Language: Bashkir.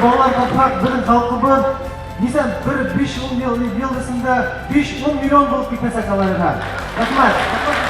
Балалар тапһаҡ, беҙҙең халҡыбыҙ нисә бер 5-10 йыл эсендә 5-10 миллион булып китәсәк, алайһа. Рәхмәт.